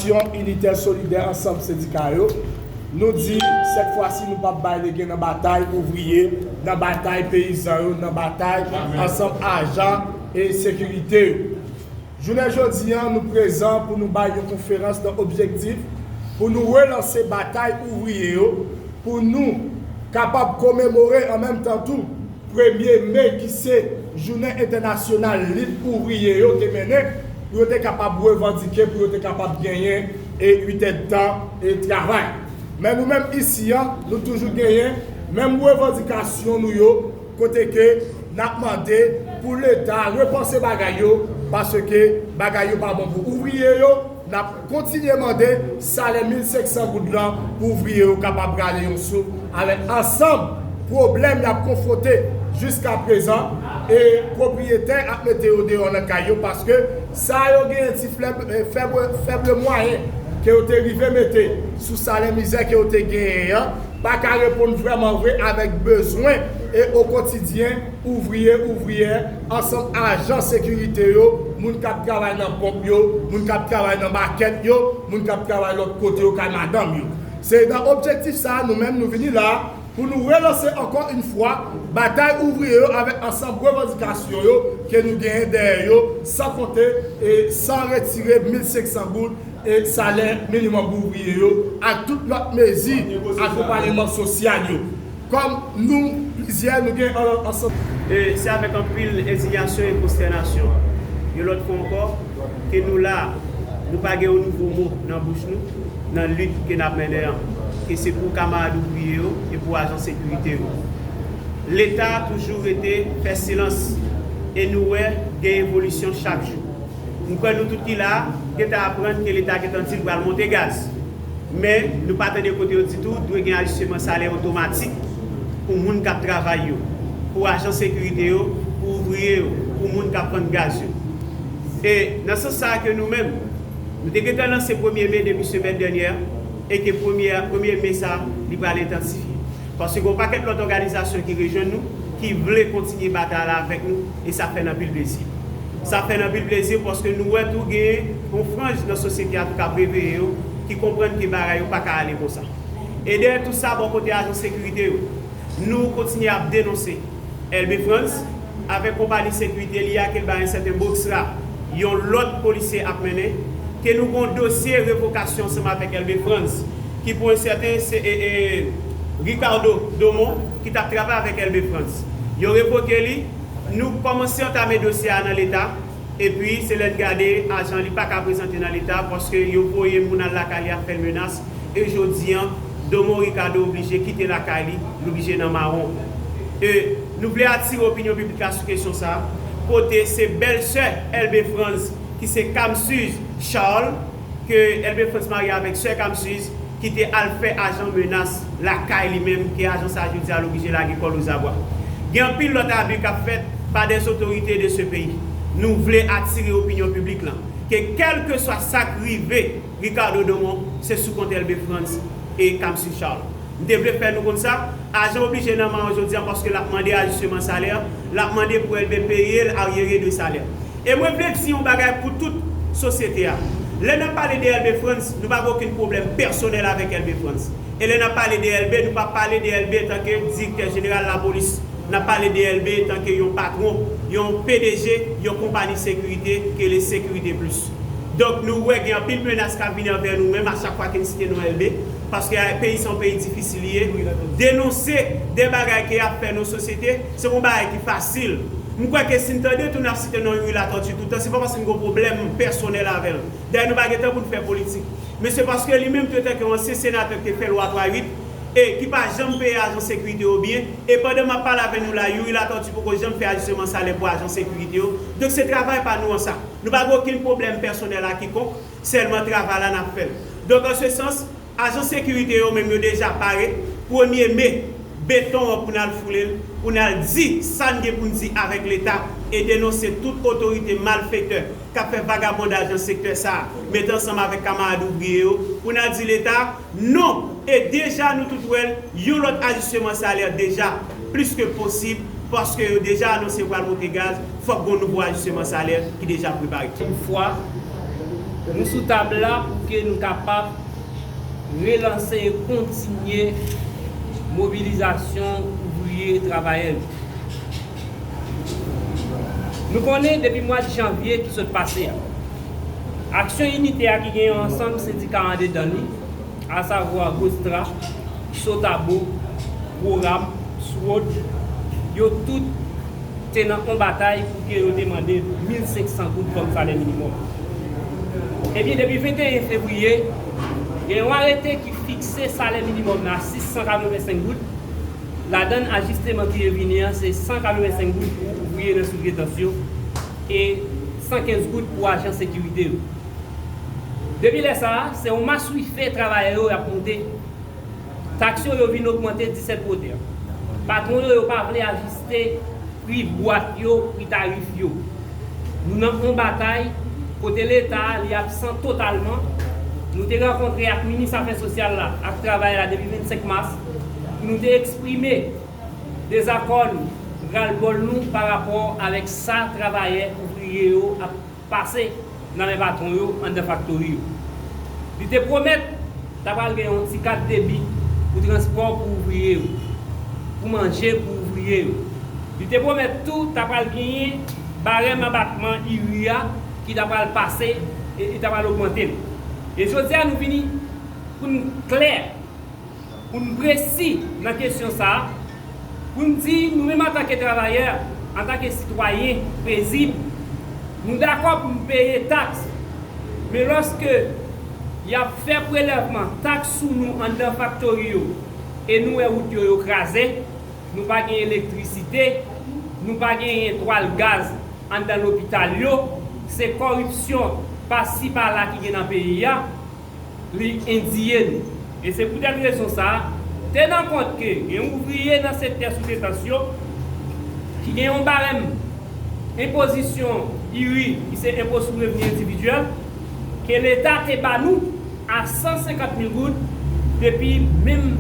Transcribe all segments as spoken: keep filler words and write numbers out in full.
Yon initè solidè ansanm sendika yo, nou di sèt fwa si nou p ap bay legen nan batay ouvriye, nan batay peyizan yo, nan batay ansanm ajan e sekirite yo. Jounen jodi an, nou prezan pou nou bay yon konferans nan objektif pou nou relanse batay ouvriye yo, pou nou kapab komemore an menm tan tou premye me ki se jounen entènasyonal lit ouvriye yo te mennen, pou yo te kapab revandike, pou yo te kapab genyen e uit èdtan e travay. Men nou menm isi an, nou toujou genyen menm revandikasyon nou yo, kote ke n ap mande pou Leta repanse bagay yo, paske bagay yo pa bon pou ouvriye yo. N ap kontinye mande salè mil senk san goud lan pou ouvriye yo kapab rale yon souf avèk ansanm pwoblèm y ap konfwonte jiska prezan, e pwopriyetè ap mete yo deyò nan kay yo, paske sa yo genyen ti flèb, eh, fèb, fèb mwayen ke yo te rive mete sou salè mizè ke yo te genyen an, pa ka reponn vrèman vre avèk bezwen e o kotidyen ouvriye, ouvriyè, ansanm ajan sekirite yo, moun k ap travay nan ponp yo, moun k ap travay nan makèt yo, moun k ap travay lòt kote yo, kay madanm yo. Se nan objektif sa a, nou menm, nou vini la a pou nou relanse ankò yon fwa batay ouvriye yo avèk ansanm revandikasyon yo ke nou genyen dèyè yo, san konte e san retire mil senk san goud e salè minimòm pou ouvriye yo, ak tout lòt mezi akonpayman sosyal yo. Kòm nou plizyè, nou gen an, ansanm. E se avèk anpil endiyasyon e konstènasyon, yon lòt fwa ankò, ke nou la, nou pa gen yon nouvo mo nan bouch nou, nan lit ke n ap mennen an, ke se pou kamarad ouvriye yo e pou ajan sekirite yo. Leta toujou rete fè silans, e nou wè gen evolisyon chak jou. M kwè nou tout ki la a gentan aprann ke Leta gentan di l pral monte gaz. Men, nou pa tande kote yo di tou dwe gen ajisteman salè otomatik pou moun k ap travay yo, pou ajan sekirite yo, pou ouvriye yo, pou moun k ap vann gaz yo. E nan sans sa a ke nou menm, nou te gentan lanse premye me depi semèn dènyè, e ke premye, premye me sa, li pral entansifye. Paske gen yon pakèt lòt òganizasyon ki rejwenn nou, ki vle kontinye batay la avèk nou, e sa fè n anpil plezi. Sa fè n anpil plezi paske nou wè tou gen yon franj nan sosyete a tou k ap reveye yo, ki konprann ke bagay yo pa ka ale konsa. E dèyè tout sa, bò kote ajan sekirite yo, nou kontinye ap denonse Elbe Frantz, avèk konpayi sekirite li a ke l bay yon sèten Boxra, yon lòt polisye ap mennen, ke nou gen yon dosye revokasyon ansanm avèk Elbe Frantz, ki pou yon sèten se, e, e, Ricardo Domon, ki t ap travay avèk Elbe Frantz. Yo revoke li, nou kòmanse antame dosye a nan Leta, epi se lè n gade ajan li pa ka prezante nan Leta, paske yo voye moun al lakay li ap fè l menas, e jodi an, Domon Ricardo oblije kite lakay li, l oblije nan mawon. E nou vle atire opinyon piblik la sou kesyon sa a, kote se bèlsè Elbe Frantz, ki se Kamsuz Charles, ke Elbe Frantz marye avèk sè Kamsuz, ki te al fè ajan menas lakay li menm, ke ajan sa a jodi a l oblije lage kò l ozabwa. Gen anpil lòt abi k ap fèt pa dè otorite de se peyi. Nou vle atire opinyon piblik lan, ke kèlkeswa sa k rive Ricardo Domon, se sou kont Elbe Frantz e Kamsuz Charles. M te vle fè nou konn sa, ajan oblije nan mawon jodi a paske l ap mande ajisteman salè, l ap mande pou Elbe peye l aryere de salè. E mwen vle di yon bagay pou tout sosyete a. Lè n ap pale de Elbe Frantz, nou pa gen okenn pwoblèm pèsonèl avèk Elbe Frantz. E lè n ap pale de Elbe, nou pa pale de Elbe antanke direktè jeneral lapolis. N ap pale de Elbe antanke yon patwon, yon P D G, yon konpayi sekirite, ke le Sécurité Plus. Donk, nou wè gen anpil menas k ap vini anvè nou menm a chak fwa ke n site non Elbe, paske, a, peyi sa yon peyi difisil li ye. Denonse de bagay ke y ap fè nan sosyete, se yon bagay ki fasil. M kwè ke si n tande tou n ap site non Youri Latortue toutan, se pa paske n gen yon pwoblèm pèsonèl avè l. Dayè, nou pa gen tan pou n fè politik. Men se paske li menm tou, etanke yon ansyen senatè ki te fè lwa twa uit, e ki pa janm peye ajan sekirite yo byen, e pandan m ap pale avè nou la, Youri Latortue poko janm fè ajisteman salè pou ajan sekirite yo. Donk, se travay pa nou an sa. Nou pa gen okenn pwoblèm pèsonèl a kikonk, sèlman travay la n ap fè l. Donk, an se sans, ajan sekirite yo menm yo deja pare, premye me, beton an pou n al foule l, pou n al di sa n gen pou n di avèk Leta, e denonse tout otorite malfektè k ap fè vagabondaj nan sektè sa a, mete ansanm avèk kamarad ouvriye yo, pou n al di Leta, non! E deja nou tout wè l, yon lòt ajisteman salè deja plis ke posib, paske yo deja anonse yo pral monte gaz, fòk gen yon nouvo ajisteman salè ki deja prepare. Yon fwa, nou sou tab la pou ke nou kapab relanse e kontinye mobilizasyon ouvriye e travayè yo. Nou konnen depi mwa janvye ki sot pase a, Aksyon Inite a ki gen yon ansanm sendika andedan li, asavwa Gostra, Sotabo, Goram, Swod, yo tout te nan yon batay pou ke yo te mande mil senk san goud kòm salè minimòm. Ebyen, depi venteyen fevriye, gen yon arete ki fikse salè minimòm nan a sis san katrevensenk goud. Ladan ajisteman ki revini an, se san katrevensenk goud pou ouvriye nan soutretans yo e san kenz goud pou ajan sekirite yo. Depi lè sa a, se yon maswife travayè yo y ap monte. Taks yo, yo vin ogmante disèt wotè. Patwon yo, yo pa vle ajiste pri bwat yo, pri tarif yo. Nou nan yon batay kote Leta a, li absan totalman. Nou te rankontre ak minis afè sosyal la, ak travay la depi vennsenk mas, pou nou te eksprime dezakò nou, ralbòl nou pa rapò avèk sa travayè ouvriye yo ap pase nan men patwon yo anndan faktori yo. Li te pwomèt ta pral gen yon ti kat debi pou transpò pou ouvriye yo, pou manje pou ouvriye yo. Li te pwomèt tou ta pral genyen barèm abatman IRI a ki ta pral pase e li ta pral ogmante l. E jodi a nou vini pou n klè, pou n presi nan kesyon sa a, pou n di nou menm antanke travayè, antanke sitwayen pezib, nou dakò pou n peye taks, men lòske y ap fè prelèvman taks sou nou anndan faktori yo e nou wè wout yo, yo kraze, nou pa gen elektrisite, nou pa genyen twal gaz anndan lopital yo, se kòripsyon pasi pala ki gen nan peyi a, li endiye nou. E se poutèt rezon sa a, tenan kont ke gen ouvriye nan sektè soutretans yo ki gen yon barèm enpozisyon IRI, ki se enpo sou revni endividyèl, ke Leta te ba nou a san senkant mil goud, depi menm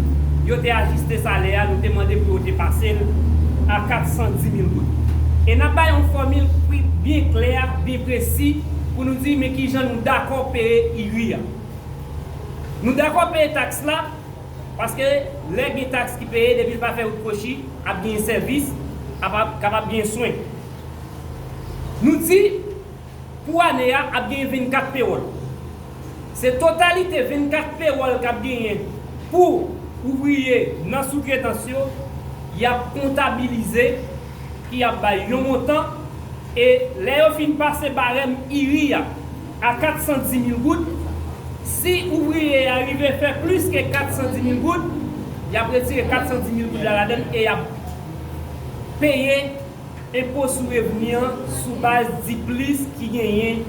yo te ajiste salè a, nou te mande pou yo te pase l a kat san di mil goud. E n ap bay yon fòmil pri-, byen klè, byen presi, pou nou di men kijan nou dakò peye IRI a. Nou dakò peye taks la, paske lè gen taks ki peye, depi l pa fè wout kwochi, ap gen sèvis, ap, ap, kapab gen swen. Nou di, pou ane a, ap gen vennkat pewòl. Se totalite vennkat pewòl k ap genyen pou ouvriye nan soutretans yo, y ap kontabilize, ki ap bay yon montan, e lè yo fin pase barèm IRI a a kat san di mil goud, si ouvriye a rive fè plis ke kat san di mil goud, y ap retire kat san di mil goud la ladan l e y ap peye enpo sou revni an sou baz diplis ki genyen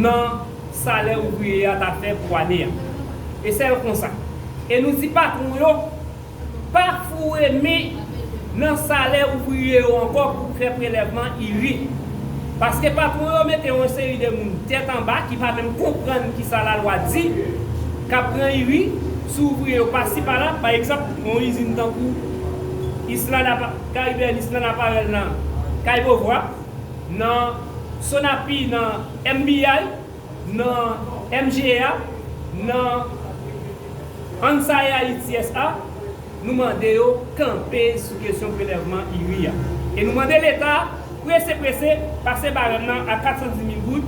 nan salè ouvriye a ta fè pou ane a. E sèl konsa. E nou di patwon yo, pa foure men nan salè ouvriye yo ankò pou fè prelèvman IRI. Paske patwon yo mete yon seri de moun tèt anba ki pa menm konprann kisa lalwa di, k ap pran IRI sou ouvriye yo pasi pala. Pa egzanp, yon izin tankou Island Apa-, Caribbean Island Apparel nan Kay Beauvoir, nan Sonapi nan M B I, nan M G A, nan Ansaya Haiti S A, nou mande yo kanpe sou kesyon prelèvman IRI a. E nou mande Leta prese prese pase barèm nan a kat san di mil goud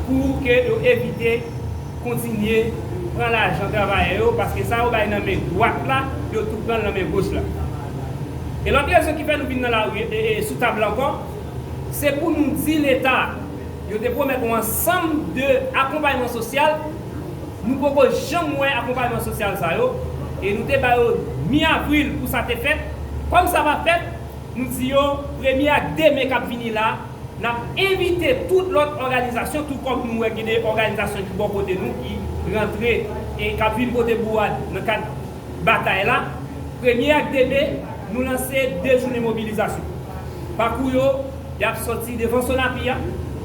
pou ke yo evite kontinye pran lajan travayè yo, paske sa yo bay nan men dwat la, yo tou pran l nan men goch la. E lòt rezon ki fè nou vin nan lari e, e, sou tab la ankò, se pou nou di Leta, yo te pwomèt yon ansanm de akonpayman sosyal, nou poko janm wè akonpayman sosyal sa yo, e nou te ba yo mi avril pou sa te fèt. Kòm sa pa fèt, nou di yo, premye ak de me k ap vini la, n ap envite tout lòt òganizasyon, tou kòm nou wè gen de òganizasyon ki bò kote nou, ki rantre e k ap vin pote bourad nan kad batay la. Premye ak de me, nou lanse de jounen mobilizasyon. Pakou yo, y ap sòti devan Sonapi a,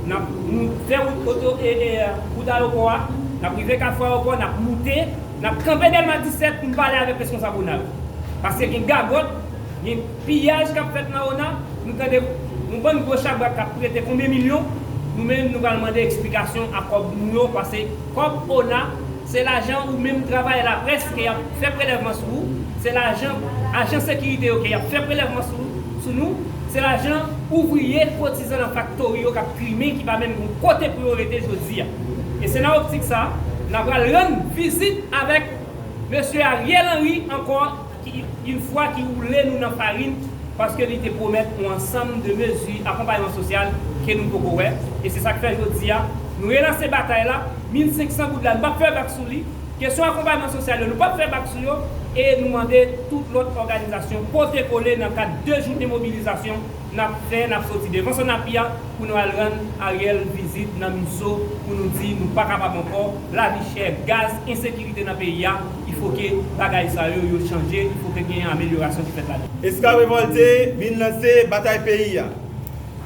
n ap, nou fè wout oto, e, e, wout ayewopò a, n ap rive Kafou Ayewopò, n ap moute, n ap kanpe Dèlma disèt pou n pale avèk responsab ONA yo. Paske gen gagòt, gen piyaj k ap fèt nan ONA, nou tande yon bann gwo chabrak k ap prete konbyen milyon, Nou menm, nou pral mande eksplikasyon a kòb nou yo, paske kòb ona, se lajan ou menm travayè laprès ke y ap fè prelèvman sou ou, se lajan ajan sekirite yo ke y ap fè prelèvman sou, sou nou, se lajan ouvriye kotizan nan faktori yo k ap trimen, ki pa menm gon kote pou yo rete jodi a. E se nan optik sa, n a pral rann vizit avèk mesye Ariel Henry ankò, ki, yon fwa ki woule nou nan farin, paske li te pwomèt yon ansanm de mezi akonpayman sosyal ke nou poko wè. E se sa k fè jodi a, nou relanse batay la, mil senk san goud la, nou p ap fè bak sou li. Kesyon akonpayman sosyal yo, nou p ap fè bak sou yo. E nou mande tout lòt òganizasyon pote kole nan kad de jounen mobilizasyon n ap fè, n ap soti devan Sonapi a pou nou al rann Ariel vizit nan MISO, pou nou di nou pa kapab ankò, lavi chè, gaz, ensekirite nan peyi a, il faut que bagay sa yo, yo chanje, il faut que gen amelyorasyon ki fèt ladan. Esklav Revòlte vin lanse batay peyi a.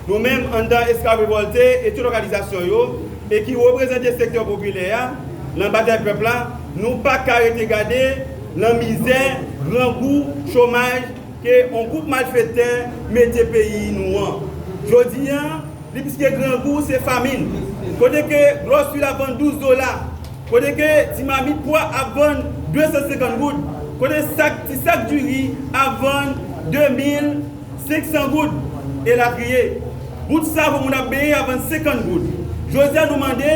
Nou menm, anndan Esklav Revòlte e tout òganizasyon yo, e ki reprezante sektè popilè a nan batay pèp la, nou pa ka rete gade nan mizè, grangou, chomaj, ke yon gwoup malfektè mete peyi nou an. Jodi a, li plis ke grangou, se famin. Kote ke glòs lwil ap vann douz dola, kote ke ti mamit pwa ap vann de san senkant goud, kote sak, ti sak diri ap vann de mil senk san goud, elatriye. Bout savon moun ap benyen ap vann senkant goud. Jodi a, nou mande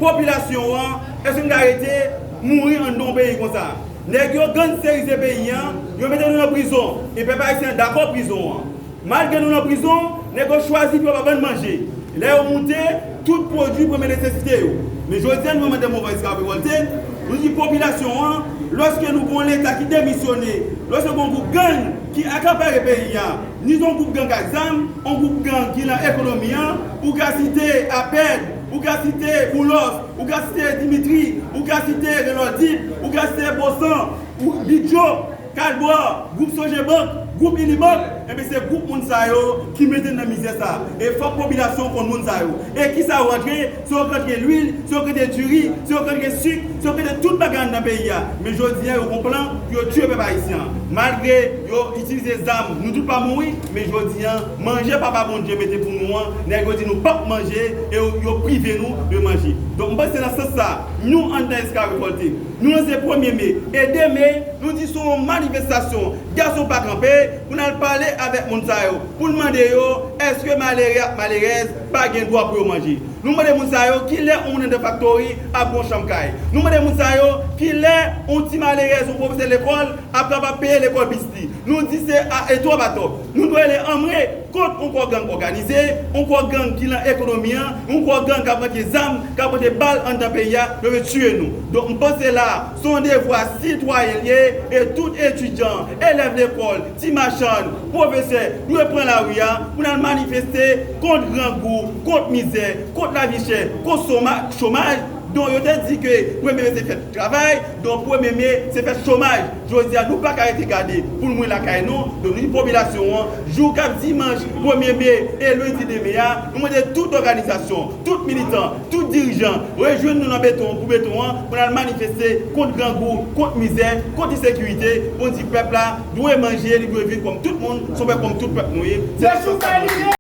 popilasyon an, èske n ka rete mouri anndan yon peyi konsa? Nèg yo gangsterize peyi an, yo mete nou nan prizon, e pèp ayisyen an dakò prizon an. Malgre nou nan prizon, nèg yo chwazi pou yo pa ban n manje. Lè yo moute, tout pwodui premye nesesite yo. Men jodi a, nou menm anndan mouvman Esklav Revòlte, nou di popilasyon an, lòske nou gen yon Leta ki demisyone, lòske gen yon gwoup gang ki akapare peyi a, ni se yon gwoup gang ak zam, yon gwoup gang ki nan ekonomi an, ou ka site Apèd, ou ka site Boulos, ou ka site Dimitri, ou ka site Relòdip, ou ka site Bosan, ou Bidjo, Kalbwa, gwoup Sogebank, gwoup Inibank, enben se gwoup moun sa yo ki mete n nan mizè sa. E fòk popilasyon konn moun sa yo. E kisa yo rantre? Se yo k rantre lwil, se yo k rantre diri, se yo k rantre sik, se yo k rantre tout bagay anndan peyi a. Men jodi a, yo gon plan pou yo tiye pèp ayisyen an. Malgre yo itilize zam, nou tout pa mouri, men jodi a, manje Papa Bondye mete pou nou an, nèg yo di nou p ap manje, e yo, yo prive nou de manje. Donk, m panse nan sans sa, nou anndan Esklav Revòlte, nou lanse premye me e de me, nou di se yon manifestasyon gason pa kanpe pou n al pale avèk moun sa yo, pou n mande yo èske malere ak malerèz pa gen dwa pou yo manje. Nou mande moun sa yo kilè yon moun anndan faktori ap gen yon chanm kay. Nou mande moun sa yo kilè yon ti malerèz, yon pwofesè lekòl ap kapab peye lekòl pitit li. Nou di se a, e twòp atò. Nou dwe rele anmwe kont yon kò gang òganize, yon kò gang ki nan ekonomi an, yon kò gang k ap rantre zam, k ap rantre bal anndan peyi a, yo vle tiye nou. Donk, m panse la, se yon devwa sitwayen l ye, e tout etidyan, elèv lekòl, ti machann, pwofesè, dwe pran lari a pou n al manifeste kont grangou, kont mizè, kont lavi chè, kont soma-, chomaj. Donk, yo te di ke premye me se fèt travay, donk premye me se fèt chomaj. Jodi a, nou pa ka rete gade pou n mouri lakay nou. Donk, nou di popilasyon an, jou k ap dimanch premye me e lendi de me a, nou mande tout òganizasyon, tout militan, tout dirijan, rejwenn nou nan beton, pou beton an, pou n al manifeste kont grangou, kont mizè, kont ensekirite, pou n di pèp la dwe manje, li dwe viv kòm tout moun, se yon pèp kòm tout pèp nou ye. Se